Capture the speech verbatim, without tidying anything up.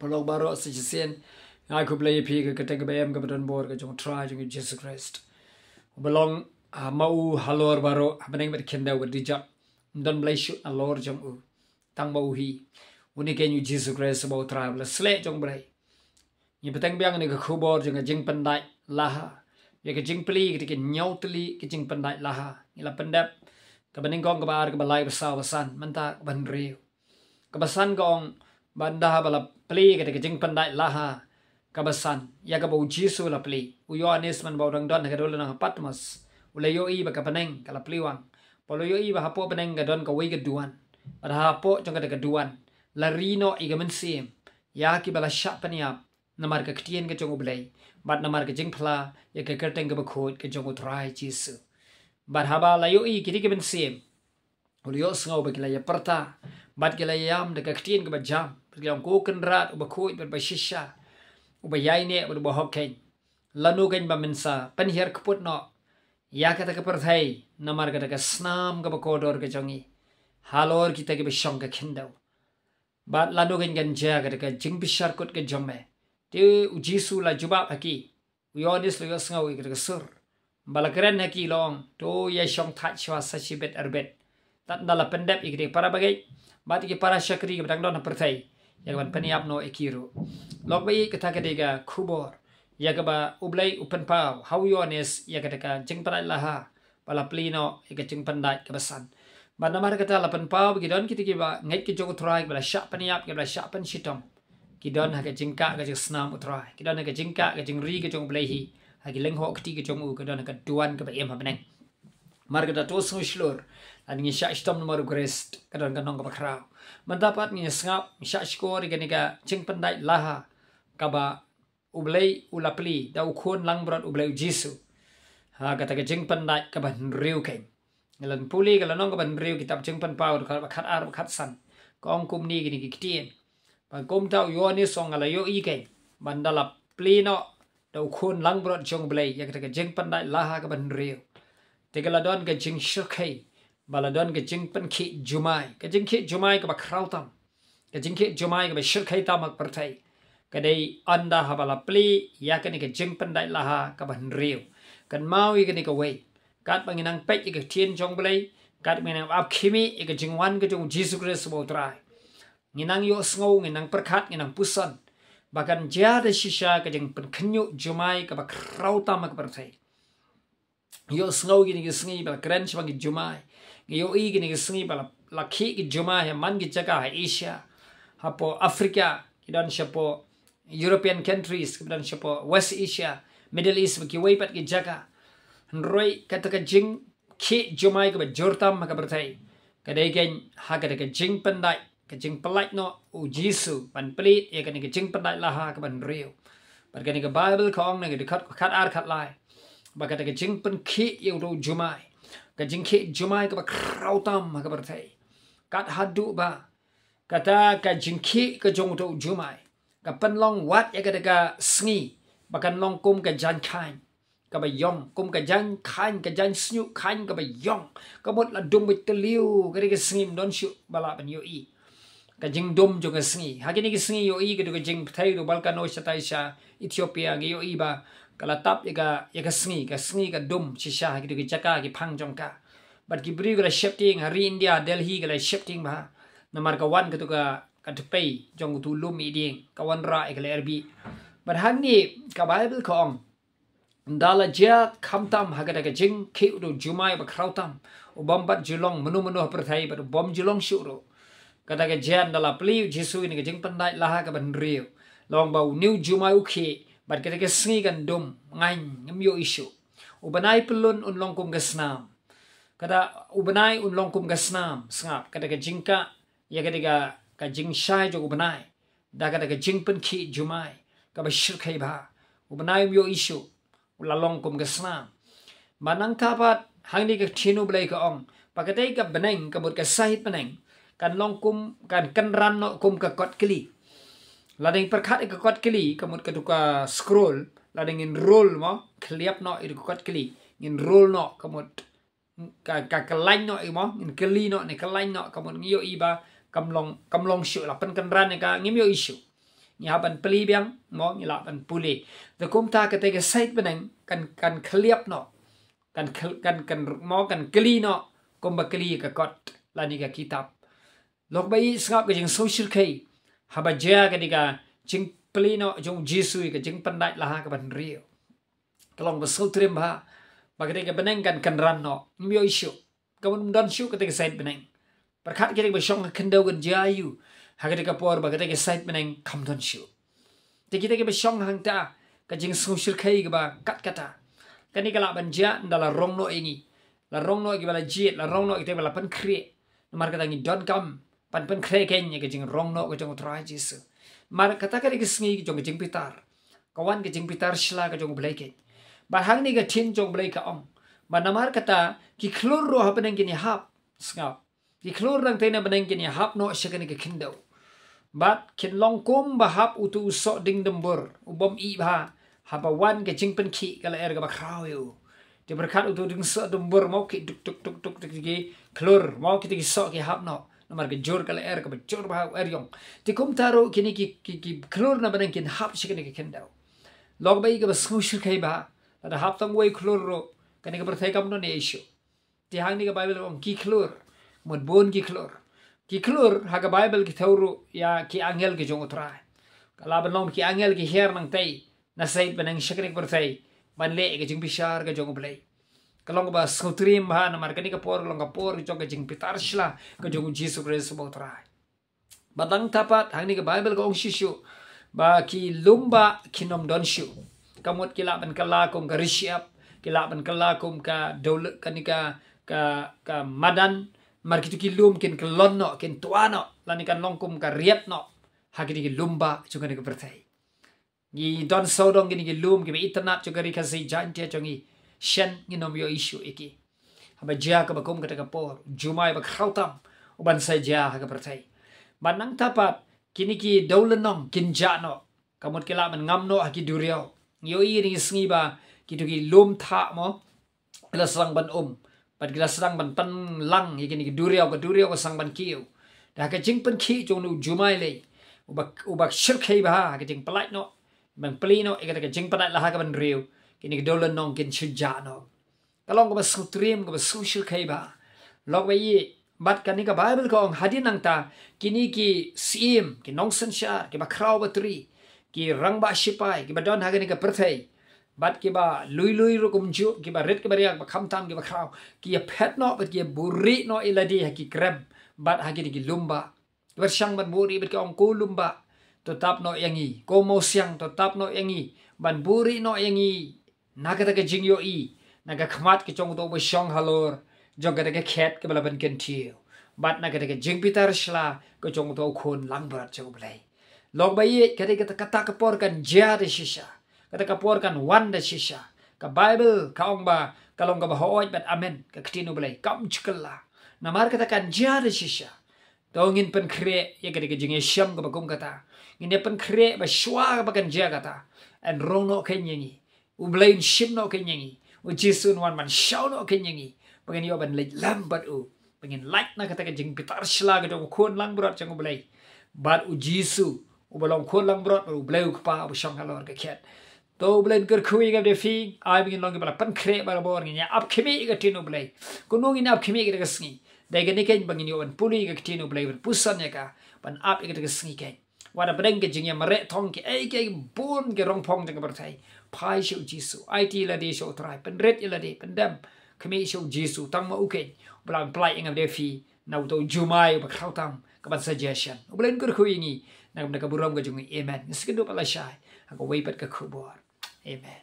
Paralok baroh sa shisien, nga ai khublei ïa phi ha ka kyrteng kaba em kaba donbor ka jong U Trai jong ngi Jisu Khrist. Uba long, ah, ma u halor baroh, ha bneng bad khyndew bad dujok. Ym don blei shuh nalor jong u, tang ma u hi. Une keiñ U Jisu Khrist uba U Trai, uba la sleh jong U Blei. Ngi bteng biang ïa kane ka khubor jong ka jingpyndait laha, ïa ka jingplie ïa kita ki hynñiew tylli ki jingpyndait laha. Ngi la pyndep kaba nyngkong, kaba ar, kaba lai, kaba saw, kaba san, mynta kaba hynriew. Kaba san ka ong, ba ynda haba la plie kata ka jingpyndait laha kaba san, ïa kaba U Jisu u la plie, u Ïoannis mynba u dang don ha ka dewlynnong ha Patmos, u la ïohi ba ka bneng ka la plie wang. Bad u la ïohi ba hapoh bneng ka don kawei ka duwan, bad hapoh jong kata ka duwan la ri noh ïa ka mynsiem ïa kiba la shah pynïap namar ka ktien ka jong U Blei, bad namar ka jingphla ïa ka kyrteng kaba khuid ka jong U Trai Jisu. Bad haba la ïohi ïa kita ki mynsiem, u la ïohsngew ba ki la ïapyrta bad ki la ïam da ka ktien kaba jam, bad ki la ong, Ko Kynrad uba khuid bad ba shisha, uba ïaineh bad uba hok keiñ, lano keiñ ba men sa pynhiar kput noh ïa kata ka pyrthei namar kata ka snam kaba kordor ka jong ngi halor kita kiba shong ha ka khyndew? Bad lano keiñ kan jia kata ka jingbishar kut ka jong me? Te U Jisu u la jubab ha ki, u Ïoannis u la ïohsngew ïa kata ka sur, ba la kren ha ki, u la ong, To ïashong thait shuwa sa shibit arbit, tad ynda la pyndep ïa kita ki para bangeit bad ïa ki para shakri kiba dang don ha pyrthei, ïa kaban pynïap noh ïa ki ruh. Lok ba ïeit, kata ka dei ka khubor ïa kaba U Blei u pynpaw ha u Ïoannis ïa kata ka jingpyndait laha, ba la plie noh ïa ka jingpyndait kaba san. Bad namar kata la pynpaw ba ki don kita kiba ngeit ka jong U Trai, kiba la shah pynïap, kiba la shah pynshitom, ki don ha ka jingkah ka jingsnam U Trai, ki don ha ka jingkah ka jingri ka jong U Blei hi ha ki lyngngoh kti ka jong u, ki don ha ka duwan kaba im ha bneng. Namar kata, to sngew shlur, lada ngi shah shitom namar U Khrist, ka don ka nong kaba khraw. Mynta pat ngin ïa sngap, ngin shah shkor ïa kane ka jingpyndait laha kaba U Blei u la plie da U Khun langbrot U Blei U Jisu ha kata ka jingpyndait kaba hynriew keiñ. Ngi la pule ka lynnong kaba hynriew kitab Jingpynpaw, dkhot ba khatar, ba khatsan, ka ong kumne kine ki ktien: Ba kumta u Ïoannis u ong, nga la ïohi keiñ ba ynda la plie noh da U Khun langbrot jong U Blei ïa kata ka jingpyndait laha kaba hynriew, te ka la don ka jingshyrkhei, ba la don ka jingpynkhih jumai, ka jingkhih jumai kaba khraw tam, ka jingkhih jumai kaba shyrkhei tam ha ka pyrthei. Ka dei ynda haba la plie ïa kane ka jingpyndait laha kaba hynriew. Kynmaw ïa kane kawei, katba ngi nang peit ïa ka ktien jong U Blei, katba ngi nang ap khmih ïa ka jingwan ka jong U Jisu Khrist uba U Trai, ngi nang ïohsngew, ngi nang pyrkhat, ngi nang puson ba kan jia da shisha ka jingpynkhynñiuh jumai kaba khraw tam ha ka pyrthei. Ïohsngew kine ki sngi ba la kren shaphang ki jumai. Ngi ïohi kine ki sngi ba la, la khih ki jumai ha man ki jaka ha Asia, hapoh Africa, ki don shapoh European countries, ki don shapoh West Asia, Middle East, bad kiwei pat ki jaka. Hynrei kata ka jingkhih jumai kaba jur tam ha ka pyrthei, ka dei keiñ ha kata ka jingpyndait, ka jingpyllait noh U Jisu ban plie ïa kane ka jingpyndait laha kaba hynriew. Bad kane ka Baibl ka ong na ka dkhot khatar, khatlai, ba kata ka jingpynkhih ïa uto u jumai, ka jingkhih jumai kaba khraw tam ha ka pyrthei, kat haduh ba kata ka jingkhih ka jong uto u jumai ka pynlong wat ïa kata ka sngi ba kan long kum ka jaiñ khaiñ kaba ïong, kum ka jaiñ khaiñ, ka jaiñ shñiuh khaiñ kaba ïong, ka mut la dum beit tyrliew, ka dei ka sngi ym don shuh ba lah ban ïohi ka jingdum jong ka sngi. Ha kine ki sngi ïohi ka dei ka jingpyrthei, u volcano shatai sha Ethiopia, ngi ïohi ba ka la tap ïa ka, ïa ka sngi, ka sngi ka dum shisha ha kito ki jaka, ki phang jong ka. Bad ki briew ki la sheptieng, ha ri India, Delhi, ki la sheptieng bha namar ka wan kato ka, ka tpei jong uto u lum idieng, ka wanrah ïa ka lyer bih. Bad hangne ka Baibl ka ong, ynda la jia khamtam ha kata ka jingkhih uto u jumai ba khraw tam, u bym pat ju long mano mano ha pyrthei bad u bym ju long shuh ruh. Kata ka jia ynda la plie U Jisu ïa kane ka jingpyndait laha kaba hynriew. La ong ba une u jumai u khih bad kata ka sngi kan dum, ngaiñ, ngim ïohi shuh. U bnai pyllun un long kum ka snam. Kata u bnai un long kum ka snam, sngap, kata ka jingkah ïa kata ka, ka jingshai jong u bnai da kata ka jingpynkhih jumai kaba shyrkhei bha. U bnai um ïohi shuh, u la long kum ka snam. Bad nangta pat hangne ka ktien U Blei ka ong ba katei ka bneng, ka mut ka sahit bneng, kan long kum, kan kynran noh kum ka kot kli. Lada ngin pyrkhat ïa ka kot kli, ka mut kato ka scroll, lada ngin roll mo, khliap noh ïa ka kot kli, ngin roll noh, ka mut ka, ka, ka laiñ noh, ïa mo, ngin kylli noh ne ka laiñ noh, ka mut ngi ïohi ba kam long, kam long shuh, la pynkynran ïa ka, ngim ïohi shuh. Ngi hap ban plie biang, mo, ngi lah ban pule. Te kumta kata ka sait bneng kan, kan khliap noh. Kan khl-, kan, kan, mo, kan kli noh kumba kli ka kot lane ka kitab. Lok ba ïeit, sngap ka jingsngewshyrkhei haba jia kane ka jingplie noh jong u Jisu ïa ka jingpynlait laha kaba hynriew. Ka long ba sngewtriem bha ba kata ka bneng kan kynran noh. Ym ïohi shuh. Kam don shuh kata ka sait bneng. Pyrkhat kata kaba shong ha khyndew kan jia aïu ha kata ka por ba kata ka sait bneng kam don shuh. Te kita kiba shong hangta, ka jingsngewshyrkhei kaba kat kata, kane ka lah ban jia ynda la rong noh ïa ngi. La rong noh ïa kiba la jied, la rong noh ïa kita kiba la pynkhreh. Namar kata ngi donkam ban pynkhreh kein ïa ka jingrong noh ka jong U Trai Jisu. Namar kata ka dei ka sngi ka jong ka jingbitar. Ka wan ka jingbitar shla ka jong U Blei kein. Bad hangne ka ktien jong U Blei ka ong ba namar kata ki khlur ruh ha bneng kin ïahap. Sngap. Ki khlur nangta na bneng kin ïahap noh sha kane ka khyndew. Bad kin long kumba hap uto u soh dieng dumbur u bym ih bha haba wan ka jingpynkhih ka lyer kaba khraw ïa u. Te pyrkhat uto u dieng soh dumbur, mo, ki duk duk duk duk duk, ki khlur, mo, kita ki soh ki hap noh namar ka jur ka lyer kaba jur bha u eriong. Te kumta ruh kine ki, ki, ki khlur na bneng kin hap sha kane ka khyndew. Lok ba ïeit, kaba sngewshyrkhei bha, lada hap tang uwei u khlur ruh, kane ka pyrthei kam don ïa i shuh. Te hangne ka Baibl ka ong ki khlur. Mut bun ki khlur. Ki khlur ha ka Baibl ki thew ruh ïa ki angel ki jong U Trai. Ka lah ban long ki angel ki hiar nangta na sait bneng sha kane ka pyrthei ban leh ka jingbishar ka jong U Blei. Ka long kaba sngewtriem bha namar kane ka por ka long ka por ka jong ka jingbitar shla ka jong U Jisu Khrist uba U Trai. Bad nangta pat hangne ka Baibl ka ong shisha ba ki lum bah kin ym don shuh. Ka mut ki lah ban kylla kum ka rishep, ki lah ban kylla kum ka dawleh, kane ka, ka, ka madan. Namar kito ki lum kin kyllon noh, kin twa noh, lane kan long kum ka riat noh ha kine ki lum bah jong kane ka pyrthei. Ngi don sawdong kine ki lum kiba itynnad jong ka Ri Khasi Jaiñtia jong ngi. Shen ngin ym ïohi shuh ïa ki haba jia kaba kum kata ka por, jumai ba khraw tam u ban sa jia ha ka pyrthei. Bad nangta pat kine ki dewlynnong kin jah noh. Ka mut ki lah ban ngam noh ha ki duriaw. Ngi ïohi ïa kine ki sngi ba kito ki lum thah, mo, ki la sdang ban um bad ki la sdang ban pynlang ïa kine ki duriaw, ka duriaw ka sdang ban kiew. Da ka jingpynkhih jong u jumai lei uba, uba shyrkhei bha ha ka jingpynlait noh, ban plie noh ïa kata ka jingpynlait laha kaba hynriew, kine ki dewlynnong kin shu jah noh. Ka long kaba sngewtriem, kaba sngewshyrkhei bha. Lok ba ïeit, bad kane ka Baibl ka ong hadien nangta kine ki syiem, ki nongsynshar kiba khraw batri, ki rangbah shipai kiba don ha kane ka pyrthei, bad kiba lui lui ruh kumjuh, kiba rit kiba riang, kiba khamtam kiba khraw, ki ïaphet noh bad ki ïabuhrieh noh ïa lade ha ki krem bad ha kine ki lum bah. Kiba shang ban buhrieh bad ki ong, ko lum bah, to tap noh ïa ngi, ko mawsiang, to tap noh ïa ngi, ban buhrieh noh ïa ngi na kata ka jingïohi na ka khmat ka jong uto uba shong halor jong kata ka khet kaba la pynkyntiew, bad na kata ka jingbitar shla ka jong uto u Khun langbrot jong U Blei. Lok ba ïeit, kata, kata, kata ka por kan jia da shisha. Kata ka por kan wan da shisha. Ka Baibl ka ong ba ka long kaba hooid bad amen, ka ktien U Blei, kam ju kylla. Namar kata kan jia da shisha. To ngin pynkhreh ïa kata ka jingïashem kaba kum kata. Ngin ïa pynkhreh ba shuwa kaba kan jia kata, yn rong noh kein ïa ngi. U Blei un shim noh kein ïa ngi. U Jisu un wan ban shaw noh kein ïa ngi, ba ngin ïoh ban leit lem bad u, ba ngin lait na kata ka jingbitar shla ka jong u Khun langbrot jong U Blei, bad U Jisu uba long Khun langbrot bad U Blei U Kpa uba shong halor ka khet. To U Blei un kyrkhu ïa nga bad ïa phi, ai ba ngin long kiba la pynkhreh barabor, ngin ïa ap khmih ïa ka ktien U Blei. Kumno ngin ap khmih ïa kata ka sngi? Dei kane kein, ba ngin ïoh ban pule ïa ka ktien U Blei, ban pyrshang ïa ka, ban ap ïa kata ka sngi kein. Wat hapdeng ka jingïamareh thong kiei kiei, bun ki rongphong jong ka pyrthei, phai sha U Jisu, aiti ïa lade sha U Trai, pynrit ïa lade, pyndem khmih sha U Jisu, tang ma u kein uba lah ban pynlait ïa nga bad ïa phi na uto u jumai uba khraw tam kaban sa jia shen. U Blei un kyrkhu ïa ngi na ka bynta ka burom ka jong ngi. Amen. Ngin sa ïakynduh pat lashai ha kawei pat ka khubor. Amen.